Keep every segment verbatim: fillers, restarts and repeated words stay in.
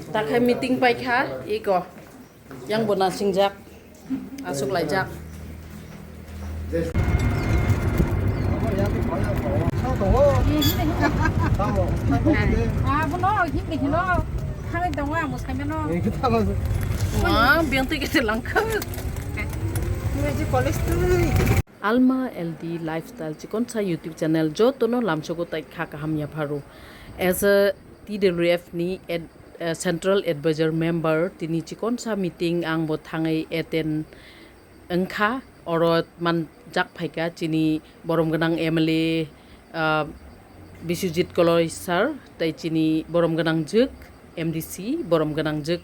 Takhai meeting paikha iko. Yang bo nasingjak, aswk laijak. Abono hindi hino, thangwi tongo, ang bo saimano. Wah, biyang twi kete langkha. Alma L D Lifestyle chikonsa YouTube channel jotono lamsogo tai kha kaham yapharo. As a T W F ni ad-, eh, Central Advisor member tini chikonsa meeting ang bo thangwi attend wngkha. Oro manjak phaikha chini borom gwnang M L A, ah, Biswajit Koloi sir, tei chini borom gwnang jwk M D C, borom gwnang jwk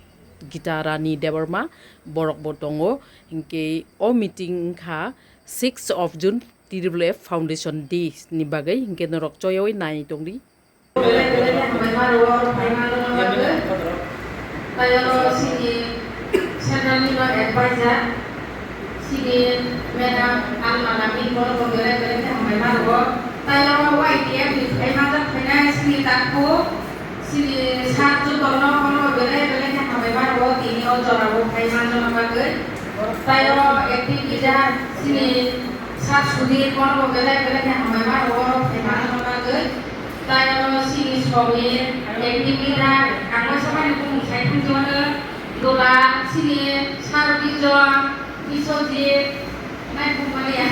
Gita Rani Debbarma, borok bo tongo. Hinkhe o meeting wngkha six of June, T W F Foundation Day ni bagwi, hinkhe norok choyawi nai tongdi. Belai belai khe hambai ma rwo, phaima rwna bagwi. Tai oro chini central ni bo advisor, chini madam Alma Lamin, bono bo belai belai khe hambai ma rwo. Tai oro Y T F ni phaima jak phainai chini takhu, chini sir jotono bono bo belai belai khe hambai ma rwo, tini o jora o phaima rwna bagwi. Tai oro active leader chini sir Sudhir, bono bo belai belai khe hambai ma rwo, phaima rwna bagwi. Tai oro chini Somir, active leader, ang waisa mani bumung sai thangwi mano, Dola, chini sir Bijoy, Biswajit, nai bumaliya.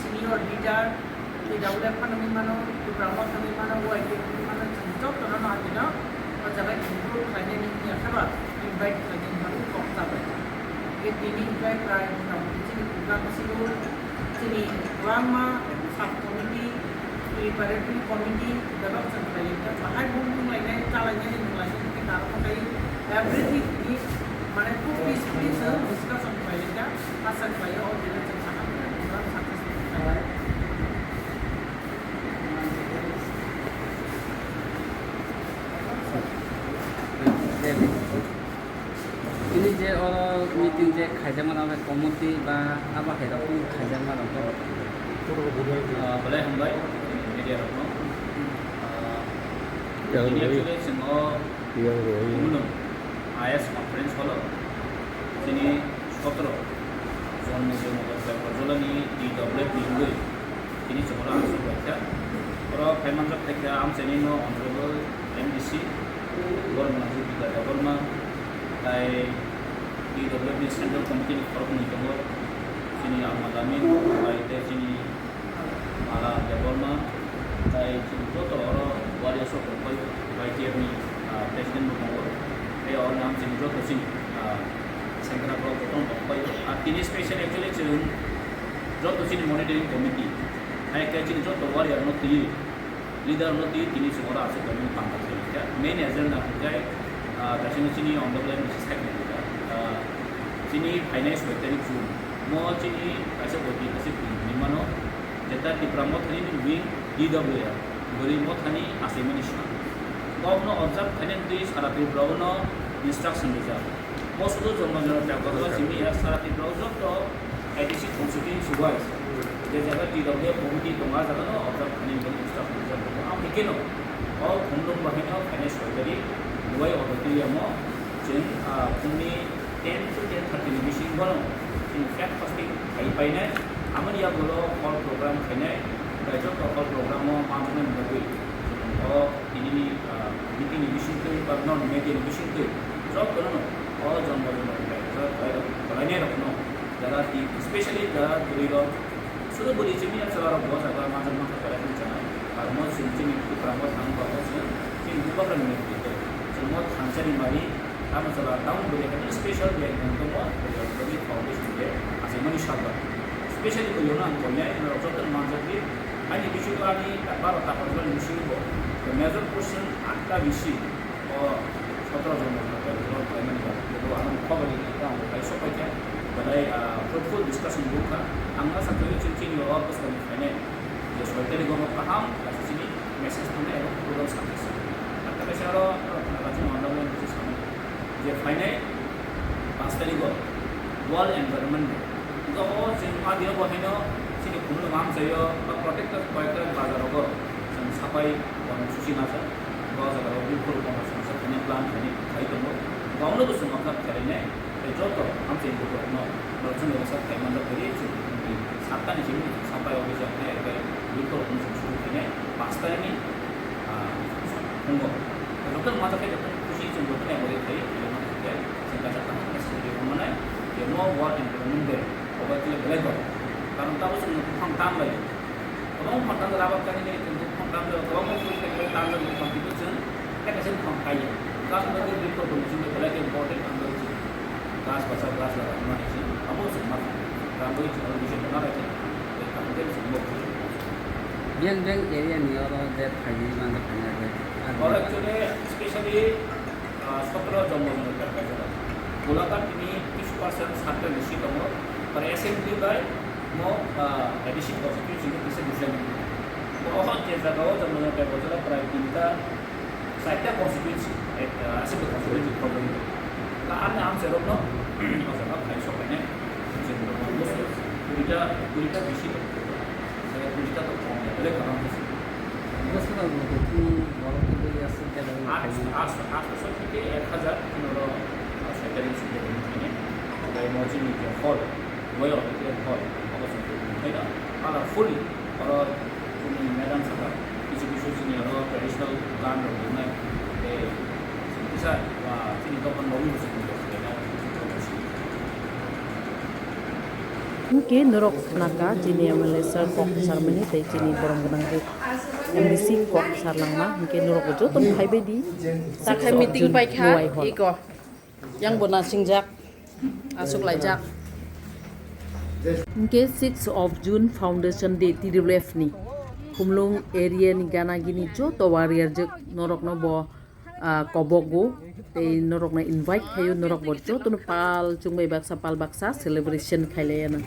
Senior leader, T W F phano wngwi mano, Tipra Motha wngwi mano, Y T F wngwi mano, chwng jotono no adino o jaga include khlainani wngya khe ba invite khlainani bagwi kok chabai. Tini hwnkhe prai motamoti chini program bisingo chini kwbangma sub committee, preparatory committee develop chwng khlailaikha. Bahai bumung lainai, chalainai, nunglainai, tei narwkma tei everything ni mane khub peacefully chwng discussion khlailaikha. Asa khlaio o dino chwng kaham khe program successful khlailaikha. Tini je oro meeting je khaijakmani, omo committee ba abo hai rok ni khaijakma rok to? Ah, belai hambai media rokno. Ah, tini actually chwng o Khumulwng I A S conference hall o chini sotro jon ni je Motor Cycle Jolani D W F ni wngwi tini chwng oro aswk bai kha. Oro phai manjak phai kha amchaini no Honorable M D C Bormanaji Bidya Debbarma, tai T W F ni Central Committee ni khoroknwi tongo, chini Alma Lamin, tai tei chini Mala Debbarma, tai chini joto oro warriors rok tongkhaio, Y T F ni, ah, President bo tongo, tei oro ang chini joto chini, ah, sengkrak rok jotono tongkhaio. Ah, tini special actually chwng joto chini monitoring committee, hai khe chini joto warrior no twiwi, leader no twiwi tini chwng oro aswk khe mung tangkha khe kha. Main agenda hwnkhe, ah, kaisa no chini Honorable M D C sakni kha, ah, chini phainai soi tarik June. Mo chini kaisa boti kaisa film hinwi mano, jeta Tipra Mothani ni wing D W F, Gori Mothani achaimani swnam. Kokno observe khainani twi sara Tripura o no instruction rijak. Bo sudu Jongno Jongno Tripura o simi ya sara Tripura o joto A D C constituency wise je jaga T W F committee tongo, a jaga no observe khainani bagwi instruction rijak. Ang hikeno o Khumlwng bahai no khainai soi tarik Luwai auditorium o chwng, ah, phungni ten to ten thirty ni bisingo no chini flag hosting khai painai, amoni yagulo hall program khainai, bai joto hall program o manjaknai bagwi o tinini, ah, meeting ni bisingtwi ba non media ni bisingtwi jotono no o jongno jongno khlainai rokno jara ti specially jara bwrwi rok sudu bwrwi chini achwla rok bo jaga manjakma khatalai hwnwi chana, aro mo chini chini Tipra mo thang ba mo chini chini bubagra ni chini mo thangsani mari Agartala town bwrwi hai special day wng tongmo, Rajiv Foundation Day, achaimani salba. Specially bwrwino ang koinai norok jotono manjakdi, ani bisingo ani baro ta kotor joni bisingo bo major portion atta bisi o sotro jon rok khlaimani bagwi bo ano khobor rwkha, ang bo kaisa paikha, belai, ah, fruitful discussion wngkha. Ang ma sakha chini chini o bwskangni phainai je soi tarikgo kaham kaisa chini message thangnai abo program success. Atta kaisa aro, aro khna rajini manjakmani message thangnai. Je phainai paanch tarikgo World Environment Day. Hwnkhe o chwng a dino bo haino chini Khumulwng amchaio ba protected, protected bazar rogo chwng sapai wansusi najak. Bo jaga rok bikol kono chwng sa khaina plan khainai khai tongo. Bo no bo chwng observe khainai. Tei joto amchaini borokno norok chwng rwngsa khai manjak khe chwng saptani simi sapai office khe bai bikol kono chwng suru khainai paanch tarikni, ah, phungo. Joto mata khe joto khusi chwng joto ni bwrwi khai, chwng kaisa kaham khe siri rwmanai, je no World Environment Day, obo khe belai kotor. Karon tabuk chwng buphang tam lai. Kwbang buphang tam rubber kani nai chwng buphang tam lai, kwbang buphang tam lai buphang kitu chwng khe kaisa buphang kaiya. Karon tabuk bikol kono chwng belai khe important tam lai chwng. Gas bachao, gas laga hwnmani se abo se ma rang bai se abo se ma bai se kaham khe se mo. Beng beng area ni oro je phaidi manjak kanya je. Oro actually specially, ah, sotro Jamnagar kaisa. Golaghat tini tris percent satro bisi tongo. Aro assembly bai mo, ah, addition constituency ni kisa different. Bo je jaga o Jamnagar kaisa prai tinta Saita constituency, eh, aswk constituency problem. Ka ani amchairokno, o jaga khai sokainai, je kurita, kurita bisi, kurita to kom, bele karam bisi. Bosor ang bo tini borok tini aswk jaga ni Aat, khai. Aat, aat so theke ek hazar, pondro, ah, saita ni sijak ni thani, bai mo chini je hall, Boyo, hall, obo se thani na, colorfully, oro chini madam saka, kisu kisu chini oro traditional gan rok rinai, tei kisa, ah, chini dokan rok ni bwskango rok rinai. Hwnkhe norok khnakha chini M L A sir kok sarmani tei chini borom gwnang M D C kok sarlangma, hwnkhe norok jotono phaibai di. Sakha meeting paikha, Luai hall. Iko. Yang bo nasingjak, aswk laijak. Hwnkhe six of June Foundation Day T W F ni Khumlung area ni gana gini joto warrior jwk norokno bo, ah, kobogo tei norokno invite khaio, norok bo jotono pal chwngbai baksa pal baksa celebration khailaiano.